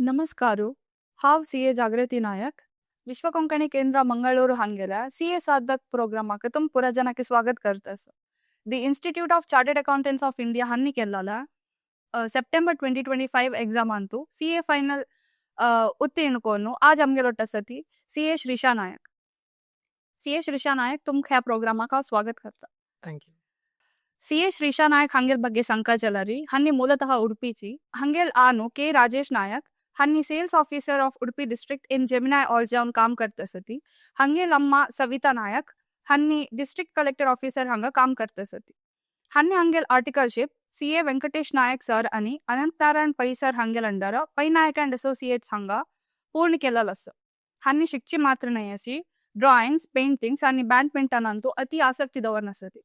नमस्कार. हांव सी.ए. जागृती नायक, विश्व कोंकणी केंद्र मंगळूर हांगेल्या सी.ए. साधक प्रोग्रामाक तुम पुरा जनाके स्वागत करतस. The Institute of Chartered Accountants of India Honey केल्लाला September 2025 exam ಅಂತು ಸಿ.ಎ. ಫೈನಲ್ उत्तीर्ण कोनु आज आमगेलो आसा सी.ए. श्रीशा नायक. सी.ए. श्रीशा नायक, तुमकां ह्या प्रोग्रामाक हांव स्वागत करता. Thank you. सी.ಎ. ಶ್ರೀಶಾ ನಾಯಕ್ ಹಂಗೆಲ್ ಬಗ್ಗೆ ಸಂಕಚಲರಿ. ಹನ್ನಿ ಮೂಲತಃ ಉಡುಪಿಚಿ. ಹಂಗೆಲ್ ಆನು ಕೆ ರಾಜೇಶ್ ನಾಯಕ್ ಹನ್ನಿ sales officer of Udupi district in Gemini ಆಲ್ಜಾನ್ काम करतसती. ಹಂಗೆಲ್ ಅಮ್ಮ ಸವಿತಾ ನಾಯಕ್ ಹನ್ನಿ ಡಿಸ್ಟ್ರಿಕ್ಟ್ ಕಲೆಕ್ಟರ್ ಆಫೀಸರ್ ಹಂಗ काम करतसती. ಹನ್ನಿ ಹಂಗೆಲ್ articleship CA. Venkatesh Nayak sir అని ಅನಂತ್ ನಾರಾಯಣ್ ಪೈ ಸರ್ ಹಂಗೆಲ್ under pi Nayak and associates ಹಂಗ ಪೂರ್ಣ ಕೆಲ್ಲಲಸ್. ಹನ್ನಿ ಶಿಕ್ಷೆ ಮಾತ್ರ ನಯಸಿ ಡ್ರಾಯಿಂಗ್ಸ್, ಪೇಂಟಿಂಗ್ಸ್ आणि ಬ್ಯಾಡ್ಮಿಂಟನ್ ಅಂತೂ ಅತಿ ಆಸಕ್ತಿ ದವರ್ನಸತಿ.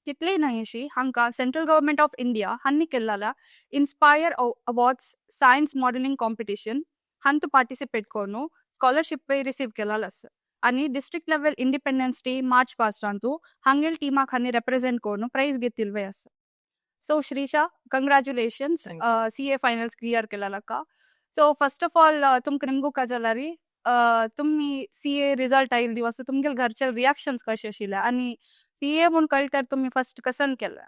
तितले न्हयशी, हांकां सेंट्रल गव्हर्मेंट ऑफ इंडिया हांणी केल्लेल्या Inspire Awards science modelling competition हांतू पार्टिसिपेट करून स्कॉलरशिप रिसीव केलेलो आसा आनी district level Independence Day march पास्टांतू हांगेल टीमाक हांणी रेप्रेझेंट करून प्राइज घेतिल्ले आसा. So Shrisha, congratulations. Thank C A finals clear केलेला. सो फर्स्ट ऑफ ऑल, तुमकां निमगू जाल्यार तुम्ही सी ए रिझल्ट आयिल्ले दिवस तुमगेले घरचे रिॲक्शन्स कशे आशिल्ले आनी सी ए म्हूण कळटार तुम्ही फर्स्ट कसन केलें?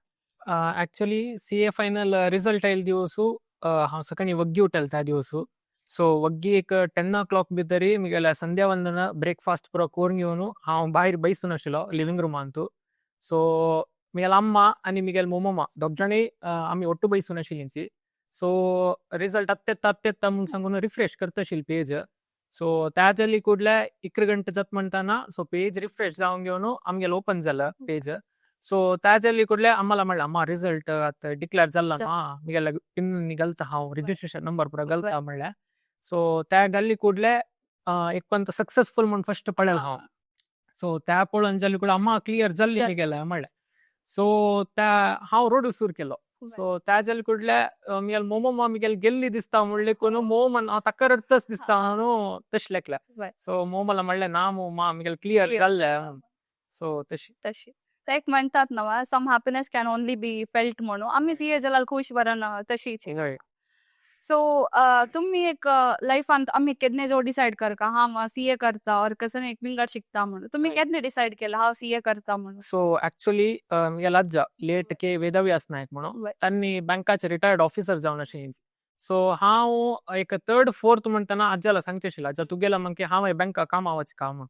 Actually CA final result आयिल्ले दिवसू हांव सकाळी वग्गी उठल त्या दिवसू. सो वग्गी एक 10 ओ क्लॉक भितरी मिगेले संध्या ವಂದನ, ब्रेकफास्ट पुरो करून घेवन हांव भायर बैसून आशिल्लो लिविंग रुमांतू. सो मिगेले अम्मा आनी मिगेले मोमोमा दोग जाणूय आमी ಒಟ್ಟು बैसून आशिल्लींची. सो रिजल्ट अत्तेत्ता अत्तेत्ता म्हूण सांगून रिफ्रेश करता आशिल्ली पेज. सो त्या जाली कुडले 11 गंटे जात म्हणटाना, सो पेज रिफ्रेश जावन घेवन आमगेले ओपन जाला पेज. सो त्या जाली कुडले अम्माला म्हणलें, अम्मा, रिजल्ट आतां डिक्लेअर जाला ना, मिगेले पिन घालता हांव, रिजिस्ट्रेशन नंबर पुरा घालता म्हणलें. सो त्या घाल्ली कुडले एक पंत सक्सेसफुल म्हूण फर्स्ट पळयलें हांव. सो त्या पळोवन जाली कुडले, अम्मा, क्लियर जाल्ली मिगेले म्हणलें. सो त्या हांव रोडू सुरू केलो. सो त्या जाली कुडले मिगेले मोमो मिगेले गेल्ली दिसता म्हणले कोण मोमन हांव ताका रडतच दिसता न्हू तशें लेखलें. सो मोमाला म्हणलें, ना मोमा, मिगेले क्लियर जाल्लें. सो तशी. तशी ते एक म्हणतात ना, some happiness can only be felt म्हणून. आमी सी ए जाल्यार खुश बरन तशीच. सो तुम्ही एक लायफांत आमी केन्ना जो डिसायड करका हांव सी ए करता और कसं एक विंगड शिकता म्हणून, तुम्ही केन्ना डिसायड केलं हांव सी ए करता म्हणून? सो ऍक्च्युली मिगेले आज्जा, लेट के वेदव्यास नायक म्हणून, तांणी बँकाचे रिटायर्ड ऑफिसर जावन आशिल्ली. सो हांव एक थर्ड फोर्थ म्हणटना आज्याला सांगचें आशिल्लें, आज्जा, तुगेला मागीर हांव बँका कामा वच का म्हूण.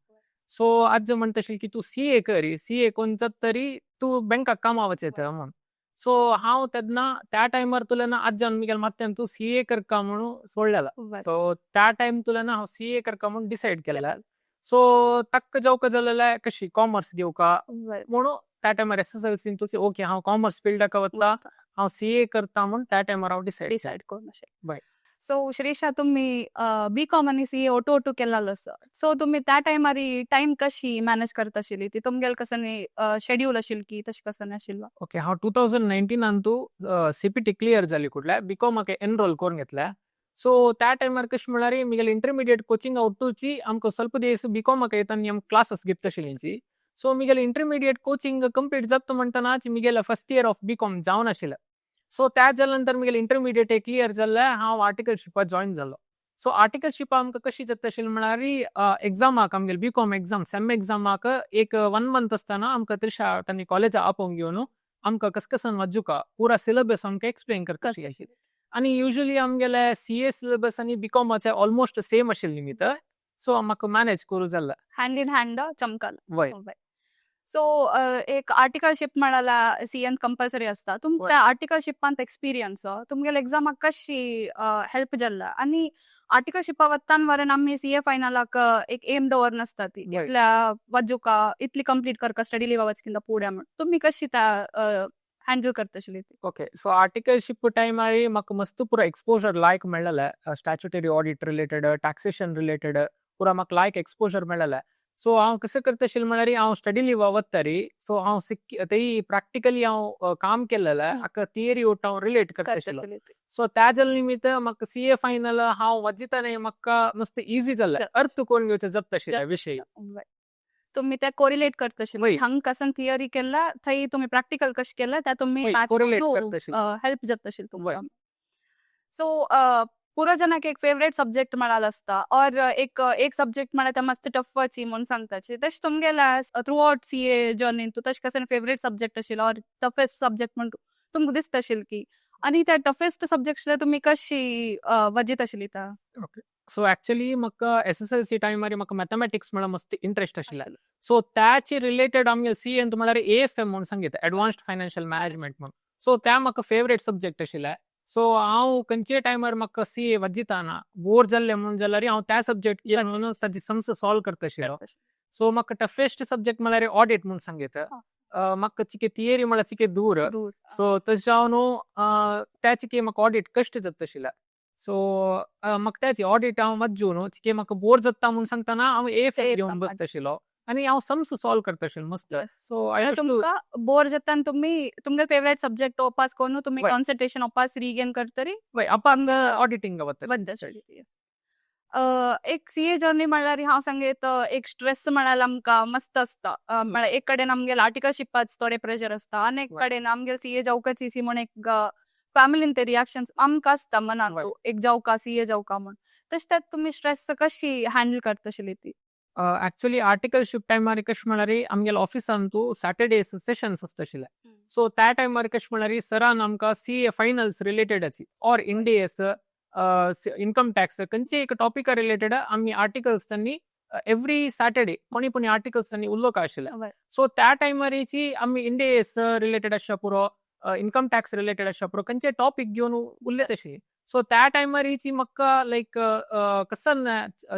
सो आज्जा म्हणटा आशिल्ली की तूं सी ए कर, सी ए कोन्न जात तरी तूं बँकाक कामा वच येता म्हूण. सो हांव तेन्ना त्या टायमार तुलें आज्जान मिगेले मात्यान तूं सी ए करका म्हणून सोडलेला. सो त्या टायम तुलें हांव सी ए करका म्हूण डिसायड केलेलें. सो ताका जेवका जालेलें कशी कॉमर्स घेवका म्हणून. त्या टायमार एसएसएलसीन तुझे ओके, हांव कॉमर्स फिल्डाक वता, हांव सी ए करता म्हूण त्या टायमार हांव डिसायड डिसायड करून अशें. बरें. सो श्रीशा, तुम्ही बी कॉम आनी सी ए ಒಟ್ಟು ಒಟ್ಟು केलेलो. सो तुम्ही त्या टायमार टायम कशी मॅनेज करता आशिल्ली ती? तुमगेले कसं शेड्यूल आशिल्ली की तशें कसं आशिल्लो? ओके, हांव 2019नान तूं सीपीटी क्लियर जाली कुडल्या बीकॉमाक एनरोल करून घेतल्या. सो त्या टायमार कशें म्हळ्यार मिगेले इंटरमिडिएट कोचिंग ಒಟ್ಟುची आमकां ಸ್ವಲ್ಪ दीस बीकॉमाक येताना आमकां क्लासीस घेता आशिल्लींची. सो मिगेले इंटरमिडिएट कोचिंग कंप्लीट जाता म्हणटनाच मिगेले फर्स्ट इयर ऑफ बीकॉम जावन आशिल्लें. सो त्या जाल्या नंतर मिगेले इंटरमिडिएट क्लियर जाल्लें, हांव आर्टिकलशिपाक जॉयन जालो. सो आर्टिकलशिप आमकां कशी जाता आशिल्ली म्हळ्यार, एग्जामाक आमगेले बीकॉम एग्जाम, सेम एग्जामाक एक वन मंथ आसतना आमकां त्रिशा तांणी कॉलेजा आपोवन घेवन आमकां कस कसन वाजुका पुरा सिलेबस आमकां एक्सप्लेन करता आशिल्ली. आनी युजली आमगेले सी ए सिलेबस आनी बीकॉमाचे ऑलमोस्ट सेम आशिल्ली निमित्त, सो म्हाका मॅनेज करूं जाल्लें. हँड इन हँड चमकल. वय. सो एक आर्टिकलशिप म्हळ्यार सी एन कंपल्सरी आसता. तुमकां आर्टिकलशिपांत एक्सपिरियन्स तुमगेले एग्जामाक कशी हेल्प जाल्ला आनी आर्टिकलशिपा वत्तान वरण आमी सी ए फायनलाक एक एम दवर नासता ती इतल्या वाजुका, इतली कंप्लीट करका, स्टडी लिवा वचकिंदा पुड्या म्हण, तुमी कशी त्या हँडल करता आशिल्ली ती? ओके, सो आर्टिकलशिप टायमार म्हाका मस्त पुरो एक्सपोजर लायक मेळ्ळेलें. Statutory audit related, taxation related पुरा म्हाका लायक एक्सपोजर मेळ्ळेलें. सो हांव कशें करता आशिल्लें म्हळ्यार, हांव स्टडी लिवा वतारी, सो हांव सिक्की तेय प्रॅक्टिकली हांव काम केलेलें हाका थियरी ओट हांव रिलेट करता आशिल्लो. सो त्या जाल्या निमित्त म्हाका सी ए फायनल हांव वाजिताना म्हाका मस्त इजी जाल्लें, अर्थ करून घेवचें जाता आशिल्लें विशय. तुम्ही त्या कोरिलेट करता आशिल्ले. हांगा कसन थियरी केला, थंय तुम्ही प्रॅक्टिकल कशें केलें त्या तुम्ही वय, correlate करता आशिल्ले. हेल्प जाता आशिल्लें तुमकां. सो पुरो जणांक एक फेवरेट सब्जेक्ट म्हळ्यार आसता और एक एक सब्जेक्ट म्हळ्यार ते मस्त टफची म्हणून सांगताची. तशें तुमगेले थ्रू आउट सीए जर्नी तूं तशें कसं फेवरेट सब्जेक्ट आशिल्लो और टफेस्ट सब्जेक्ट म्हण तुमकां दिसता आशिल्लें की आनी त्या टफेस्ट सब्जेक्ट तुमी कशी वजीत आशिल्ली ता? ओके, सो एक्चुअली म्हाका एसएसएलसी टायमार म्हाका मॅथमॅटिक्स म्हळ्यार मस्त इंट्रस्ट आशिल्ले. सो त्याचे रिलेटेड आमगे सी एन म्हळ्यार एएफएम म्हणून सांगितलं, एडवान्स्ड फायनान्शियल मॅनेजमेंट म्हणून. सो त्या म्हाका फेवरेट सब्जेक्ट आशिल्ले. सो हांव खंयचे टायमार म्हाका सी ए वजिताना बोर जाल्ले म्हणून जाल्यार हांव त्या सब्जेक्ट म्हणून ताजी सम्स सॉल्व करता आशिल्लो. सो म्हाका टफेस्ट सब्जेक्ट म्हळ्यार ऑडिट म्हणून सांगितलं. म्हाका चिके थियरी म्हळ्यार चिके दूर. दूर. सो तशें जावन न्हू त्या चिके म्हाका ऑडिट कश्ट जाता आशिल्ले. सो म्हाका त्याची ऑडिट हांव वाज्जू न्हू चिके म्हाका बोर जाता म्हणून सांगतना हांव एएफ घेवन बसता आशिल्लो आनी हांव सम्स सॉल्व करता आशिल्लो मस्त. सो I तुमकां बोर जाता आनी तुमी तुमगे फेवरेट सब्जेक्ट ओपास करून तुमी कॉन्सन्ट्रेशन ओपास रिगेन करतरी. वय, अपांग ऑडिटिंग वता. एक सीए जर्नी म्हणल्यार हांव सांगेत एक स्ट्रेस म्हळ्यार आमकां मस्त आसता. म्हळ्यार एक कडेन आमगेले आर्टिकलशिपाच थोडे प्रेशर आसता आनी एक कडेन आमगेले सीए जावकाच सी म्हण एक फॅमिलीन ते रिएक्शन्स आमकां आसता मनान, एक जावका सीए जावका म्हण. तशें त्यात तुमी स्ट्रेस कशी हँडल करता आशिल्ली ती? एक्चुअली आर्टिकलशीप टायमार कशें म्हळ्यार आमगेले ऑफिसान तूं सॅटर्डे सेशन्स आसता आशिल्ले. सो त्या टायमार कशें म्हळ्यार सरान आमकां सीए फायनल्स रिलेटेड और Ind AS, income tax, खंयचे एक टॉपिका रिलेटेड आमी आर्टिकल्स त्यांनी एव्हरी सॅटर्डे कोणी कोणी आर्टिकल्स त्यांनी उलोवंक आशिल्ले. सो त्या टायमारीची आमी इंड एस रिलेटेड आसच्या पुरो, इन्कम टॅक्स रिलेटेड आसच्या पुरो, खंयचे टॉपिक घेवन उलयत आशिल्ली. सो त्या टायमारीची म्हाका लायक कसन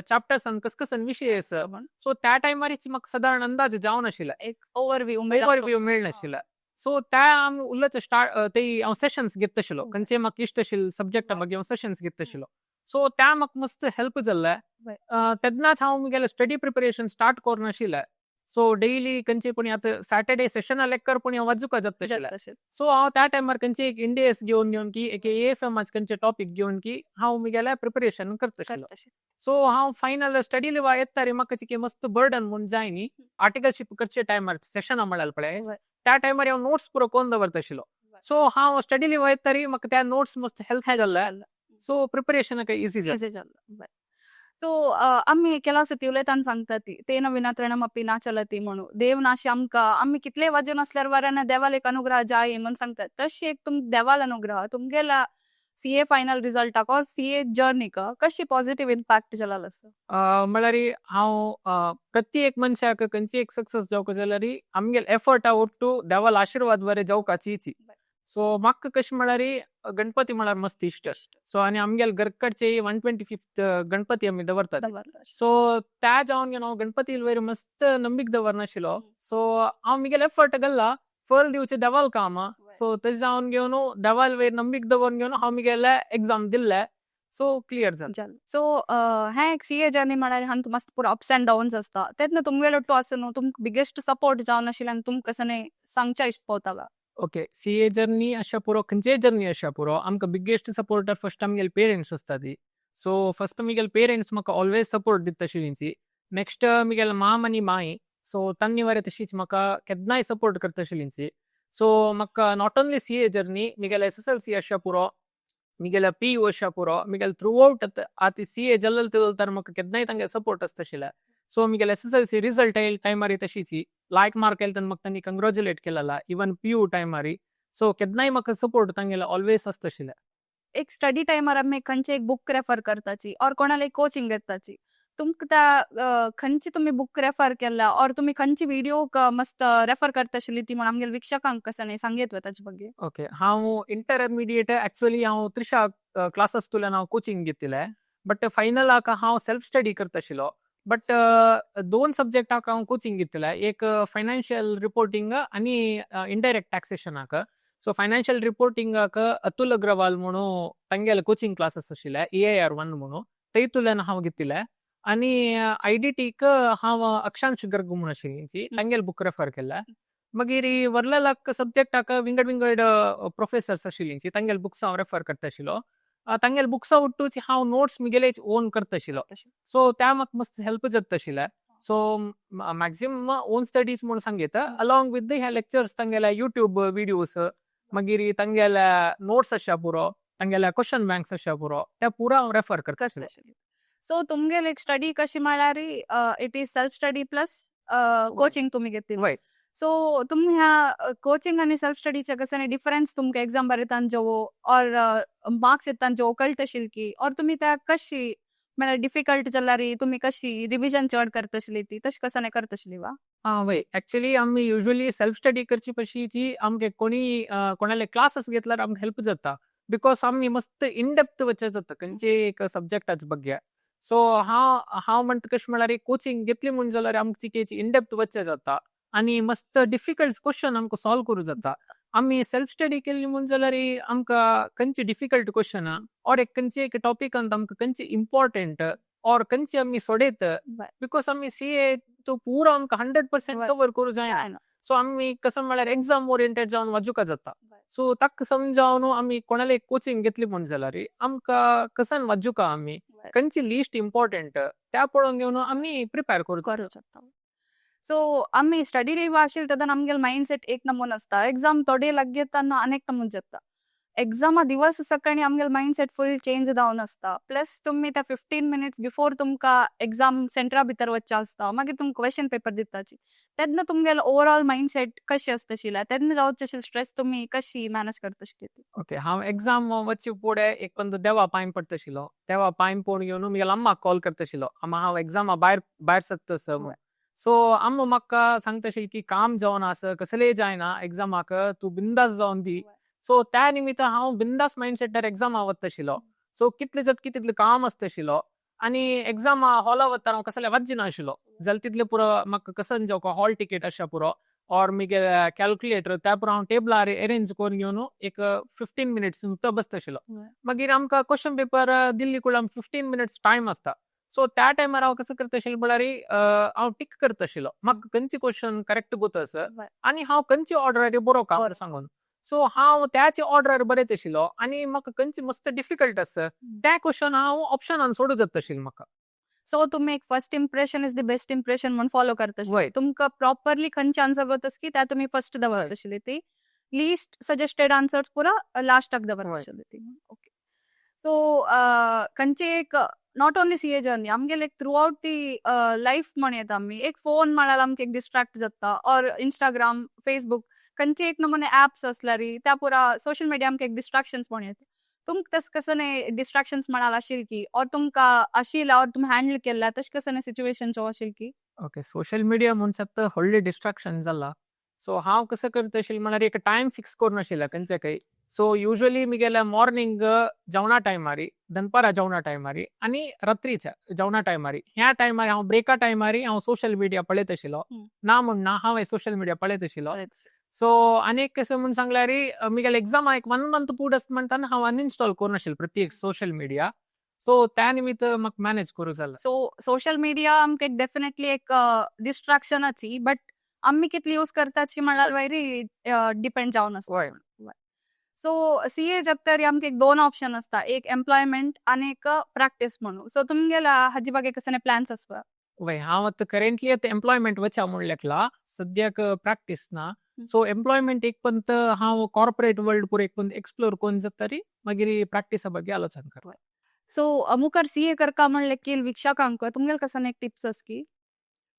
चॅप्टर्सान कस कसन विशय आसा, सो त्या टायमारीची म्हाका सादारण अंदाज जावन आशिल्ले. एक ओवरव्यू. ओवरव्यू मेळनाशिल्ले. सो त्या आमी उलयत स्टार्ट ते हांव सेशन्स घेत आशिल्लो. खंयचे म्हाका इश्ट आशिल्ले सब्जेक्टा मागीर हांव सेशन्स घेत आशिल्लो. सो त्या म्हाका मस्त हेल्प जाल्ले. तेन्नाच हांव म्हगेलें स्टडी प्रिपरेशन स्टार्ट करून आशिल्लें. सो डेली खंयचे कोणी आतां सॅटर्डे सेशना लेक्कर कोणी हांव वाजूका जाता आशिल्लें. सो हांव त्या टायमार खंयचे एक इंड एस घेवन घेवन की एक एएफएम खंयचे टॉपिक घेवन की हांव म्हगेलें प्रिपरेशन करता आशिल्लो. सो हांव फायनल स्टडी लिवा येता रे म्हाका चिके मस्त बर्डन म्हूण जाय न्ही. आर्टिकलशीप करचे टायमार सेशना म्हळ्यार पळय, त्या टायमार हांव नोट्स पुरो करून दवरता आशिल्लो. सो हांव स्टडी लिवा येता रे म्हाका त्या नोट्स मस्त हेल्प जाल्ले. सो प्रिपरेशन इझी जालें. सो आमी केला सती उलयताना सांगता ती तेन विना तृणमपी ना चलती म्हणून. देव नाशी आमकां आमी कितले वाजून आसल्यार वरान देवाल एक अनुग्रह जाय म्हणून सांगतात. तशी एक तुम देवाल अनुग्रह तुमगेला सीए फायनल रिजल्टाक और सीए जर्नीक कशी पॉझिटिव्ह इम्पॅक्ट जालेलो आसा? म्हळ्यार हांव प्रत्येक मनशाक खंयची एक सक्सेस जावंक जाल्यार आमगेले एफर्टा ಒಟ್ಟು देवाल आशिर्वाद बरें जावकाचीच. सो म्हाका कशें म्हळ्यार गणपती म्हळ्यार मस्त इश्ट. सो आनी आमगेले घरकडचे 125th Ganpati आमी दवरतात. सो त्या जावन हांव गणपती वयर मस्त नंबिक दवरनाशिल्लो. सो हांव म्हगेले एफर्ट घाल्ला, फळ दिवचें देवाल काम. सो तशें जावन घेवन देवाल वयर नंबिक दवरून घेवन हांव म्हगेले एग्जाम दिल्ले. सो क्लियर जालें. सो हें एक सीए जर्नी म्हळ्यार हांगा मस्त पुरो अप्स एंड डाउन्स आसता. तेन्ना तुमगेलो ಒಟ್ಟು आसा न्हू तुमकां बिगेस्ट सपोर्ट जावन आशिल्लें आनी तुमकां कसं सांगच्या इश्ट पोवताला? ओके, सीए जर्नी अशा पुरो, खंयचेय जर्नी अशा पुरो, आमकां बिगेस्ट सपोर्टर फर्स्ट आमगेले पेरंट्स आसता ती. सो फर्स्ट म्हगेले पेरंट्स म्हाका ऑलवेज सपोर्ट दिता आशिल्ली. नेक्स्ट म्हगेले माम आनी माई. सो तांणी वरे तशीच म्हाका केन्नाय सपोर्ट करता आशिल्ली. सो म्हाका not only CA journey, म्हगेले एसएसएलसी अशा पुरो, म्हगेले पीयू अशा पुरो, म्हगेले थ्रू आउट आतां सीए जाल्ले तर म्हाका केन्नाय तांगे सपोर्ट आसता आशिल्ले. सो म्हगेले एसएसएलसी रिजल्ट येयले टायमार तशीच लायक मार्क येयले तेन्ना म्हाका तांणी कंग्रेच्युलेट केलेला, इवन पीयू टायमार. सो केन्नाय म्हाका सपोर्ट तांगेले ऑलवेज आसता आशिल्ले. एक स्टडी टायमार आमी खंयचे एक बुक रेफर करताची और कोणाला एक कोचिंग घेताची. तुमकां त्या खंयची तुमी बुक रेफर केला और तुमी खंयची व्हिडिओ मस्त रेफर करता आशिल्ली ती म्हणून आमगेले वीक्षकांक कसं न्ही सांगेत ताचे ಬಗ್ಗೆ? ओके, हांव इंटरमिडिएट एक्चुअली हांव त्रिशा क्लासीस तुल्यान हांव कोचिंग घेतिल्लें, बट फायनलाक हांव सेल्फ स्टडी करता आशिल्लो. बट दोन सब्जेक्टाक हांव कोचिंग घेतिल्लें, एक फायनान्शियल रिपोर्टिंग आनी इनडायरेक्ट टॅक्सेशनाक. सो फायनान्शियल रिपोर्टिंगाक अतुल अग्रवाल म्हणून तांगेले कोचिंग क्लासीस आशिल्ले, एआयआर 1 म्हणून, थंयतुल्यान हांव घेतिल्लें. आनी आयडीटीक हांव अक्षांश गर्ग म्हणून आशिल्ली, तांगेले बुक रेफर केल्ले. मागीर वरलेलाक सब्जेक्टाक विंगड विंगड प्रोफेसर्स आशिल्ली, तांगेले बुक्स हांव रेफर करता आशिल्लो. तांगेले बुक्सा ಒಟ್ಟುची हांव नोट्स म्हगेले ओन करता आशिल्लो. सो त्या म्हाका मस्त हेल्प जाता आशिल्लें. सो मॅक्झिमम ओन स्टडीज म्हणून सांगीत, अलॉंग विथ ह्या लेक्चर्स, तांगेले युट्यूब व्हिडियोज, मागीर तांगेले नोट्स आशा पुरो. तांगेल्या क्वेश्चन बँक्स आसा पुरो त्या पुरा हांव रेफर करता. सो तुमगेले एक स्टडी कशी म्हळ्यार it is self study plus coaching तुमी घेतली. सो तुमी ह्या कोचिंग आनी सेल्फ स्टडीचे कसं डिफरन्स तुमकां एक्झाम बरयताना जेवो ऑर मार्क्स येताना जेवो कळटशील की, ऑर तुमी त्या कशी म्हळ्यार डिफिकल्ट जाल्यार तुमी कशी रिविजन चड करतसली ती तशें कसं करतसली वा? आं, वय, एक्चुअली आमी युजुअली सेल्फ स्टडी करची पशी ती आमगे कोणी कोणाले क्लासेस घेतल्यार आमकां हेल्प जाता, because आमी मस्त इन डेप्थ वचत जाता खंयचे एक सब्जेक्टाचे बग्या. सो हांव म्हणटा कशें म्हळ्यार कोचिंग घेतली म्हूण जाल्यार आमकां चिकेची इन डेप्थ वचचे जाता आनी मस्त डिफिकल्ट क्वेश्चन आमकां सॉल्व करूं जाता. आमी सेल्फ स्टडी केली म्हूण जाल्यार आमकां खंयचे डिफिकल्ट क्वेश्चन ऑर एक खंयचे एक टॉपिकान आमकां खंयचे इम्पॉर्टंट ऑर खंयचे आमी सोडयत, because आमी सीए तो पुरो आमकां 100% कवर करूं जायना. सो आमी कसं म्हळ्यार एक्झाम ओरिएंटेड जावन वाजुका जाता. सो ताका समजावन आमी कोणाले कोचिंग घेतली म्हूण जाल्यार आमकां कसन वाजुका आमी खंयची लिस्ट इम्पॉर्टंट त्या पळोवन घेवन आमी प्रिपेर करूं. करूं शकता. सो आमी स्टडी लीव आशिल्ले तेन्ना आमगेले मायंड सेट एक नमून आसता, एक्झाम थोडे लागीं येताना अनेक नमून जाता. एक्झामा दिवस सकाळी आमगेले मायंड सेट फुल चेंज जावन आसता. प्लस तुमी त्या 15 मिनिट्स बिफोर तुमकां एक्झाम सेंटरा भितर वचचें आसता, मागीर तुमकां क्वेश्चन पेपर दिताची, तेन्ना तुमगेलो ओवरऑल मायंड सेट कशी आसतशिला, तेन्ना जावचे स्ट्रेस तुमी कशी मॅनेज करतशिली ती? ओके, हांव एक्झाम वचचे फुडें एक पण देवा पांय पडटशिलो. देवा पांय पडून घेवन म्हगेल्या अम्माक कॉल करतशिलो, अम्मा, हांव एक्झामा भायर भायर सरतस म्हूण. सो अम्मा म्हाका सांगतशिली की काम जावन आस, कसलेय जायना, एक्झामाक तूं बिंदास जावन दी. सो त्या निमित्त हांव बिंदास मायंड सेटार एक्झामा वतशिलो. सो कितले जाता तितलें काम आसतशिलो आनी एक्झाम हॉला वता हांव कसले वचनाशिल्लो. जाल्यार तितले पुरो म्हाका कसन जावका हॉल टिकेट आसा पुरो ऑर मुगे कॅल्क्युलेटर त्या पुरो हांव टेबलार अरेंज करून घेवन एक 15 मिनिट्स बसतशिलो. मागीर आमकां क्वेश्चन पेपर दिल्ली कूळ 15 मिनिट्स टायम आसता. सो त्या टायमार हांव कसो करताशिल्लो म्हळ्यार हांव टिक करताशिल्लो म्हाका खंयची क्वेश्चन करेक्ट गोत आसा आनी हांव खंयची ऑर्डरार बरोवका बरो. सांगून. सो हांव त्याच ऑर्डरार बरयताशिल्लो आनी म्हाका खंयची मस्त डिफिकल्ट आसा त्या क्वेश्चन हांव ऑप्शनान सोडूं जाताशिल्लो म्हाका. सो तुमी एक first impression is the best impression म्हणून फॉलो करता. तुमकां प्रॉपरली खंयचे आन्सर वता की त्या तुमी फर्स्ट दवरतशिले ती, लीस्ट सजेस्टेड आन्सर्स पुरा लास्टाक दवरतशिले ती. ओके, सो खंयचे एक not only CA journey, आमगेले एक थ्रू आउट the life म्हण येता, आमी एक फोन म्हळ्यार आमकां एक डिस्ट्रॅक्ट जाता ऑर इंस्टाग्राम, फेसबूक, खंयचे एक नमुने ऍप्स असल्यार त्या पुरा सोशल मिडिया आमकां एक डिस्ट्रॅक्शन्स म्हण येता. तुमकां तशें कसं डिस्ट्रॅक्शन्स म्हणाल आशिल की ऑर तुमकां आशिल ऑर तुमी हँडल केल्ला तशें कसं सिच्युएशन आशिल की? ओके, सोशल मिडिया म्हूण फक्त व्हडलें डिस्ट्रॅक्शन जाला. सो हांव कसो करता म्हळ्यार एक टायम फिक्स करून आशिल्ला खंयचे खंय. सो युजुअली मिगेल्या मॉर्निंग जेवणा टायमार, दनपारा जेवणा टायमार आनी रात्रीच्या जेवणा टायमार, ह्या टायमार हांव ब्रेका टायमार हांव सोशल मिडिया पळयत आशिल्लो. ना म्हण ना, हांव सोशल मिडिया पळयत आशिल्लो. सो आनी कसं म्हूण सांगल्यार मिगेले एक्झामा एक वन मंथ पूड आसता म्हणटाना हांव अनइन्स्टॉल करून आशिल्लो प्रत्येक सोशल मिडिया. सो त्या निमित्त म्हाका मॅनेज करूं जाला. सो सोशल मिडिया आमकां डेफिनेटली एक डिस्ट्रॅक्शनाची, बट आमी कितली यूज करताची म्हळ्यार वयरी डिपेंड जावन आसता. सो सीए जातरी आमकां एक दोन ऑप्शन आसता, एक एम्प्लॉयमेंट आनी एक प्रॅक्टीस म्हणून. सो तुमगेला हाजी बागे कसले प्लॅन्स आसता? वय, हांव आतां करेंटली आतां एम्प्लॉयमेंट वचा म्हूण लेखला, सद्याक प्रॅक्टीस ना. सो एम्प्लॉयमेंट एक पंत हांव कॉर्पोरेट वर्ल्ड पुरो एक पंत एक्सप्लोर करून जातरी मागीर प्रॅक्टिसा ಬಗ್ಗೆ आलोचन करता. सो मुखार सीए करका म्हणले की वीक्षकांक तुमगेले कसन एक टिप्स आस की?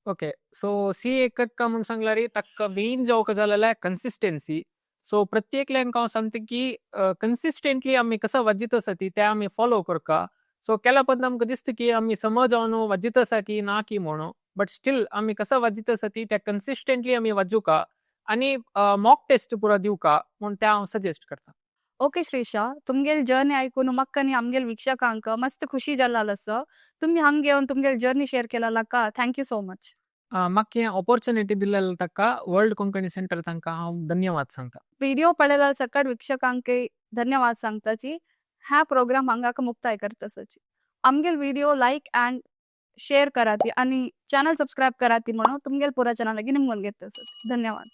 ओके, सो सीए करका म्हूण सांगल्यार ताका मेन जावका जाल्यार कन्सिस्टन्सी. सो प्रत्येकल्यांक हांव सांगता की कन्सिस्टंटली आमी कसो वाजीत आसा ती ते आमी फॉलो करका. सो केल्या पद्दत आमकां दिसता की आमी समज जावन वाजीत आसा की ना की म्हणून, बट स्टील आमी कसो वाजीत आसा ती ते कन्सिस्टंटली आमी वाजुका आनी मॉक टेस्ट पुरो दिवका म्हूण ते हांव सजेस्ट करता. ओके श्रीषा, तुमगेल जर्नी ऐकून म्हाका आनी आमगेल वीक्षकांक मस्त खुशी जाल्ला आसा. तुमी हांगा येवन तुमगेल जर्नी शेअर केला का thank you so much. म्हाका हें ऑपॉर्च्युनिटी दिल्लें ताका वर्ल्ड कोंकणी सेंटर तांकां हांव धन्यवाद सांगता. व्हिडिओ पळयला सकट वीक्षकांक धन्यवाद सांगताची. ह्या प्रोग्राम हांगाक मुक्ताय करताची. आमगेल व्हिडिओ लाईक अँड शेअर कराती आणि चॅनल सबस्क्राईब कराती म्हणून तुमगेल पुरा चॅनल निमगून घेत. धन्यवाद.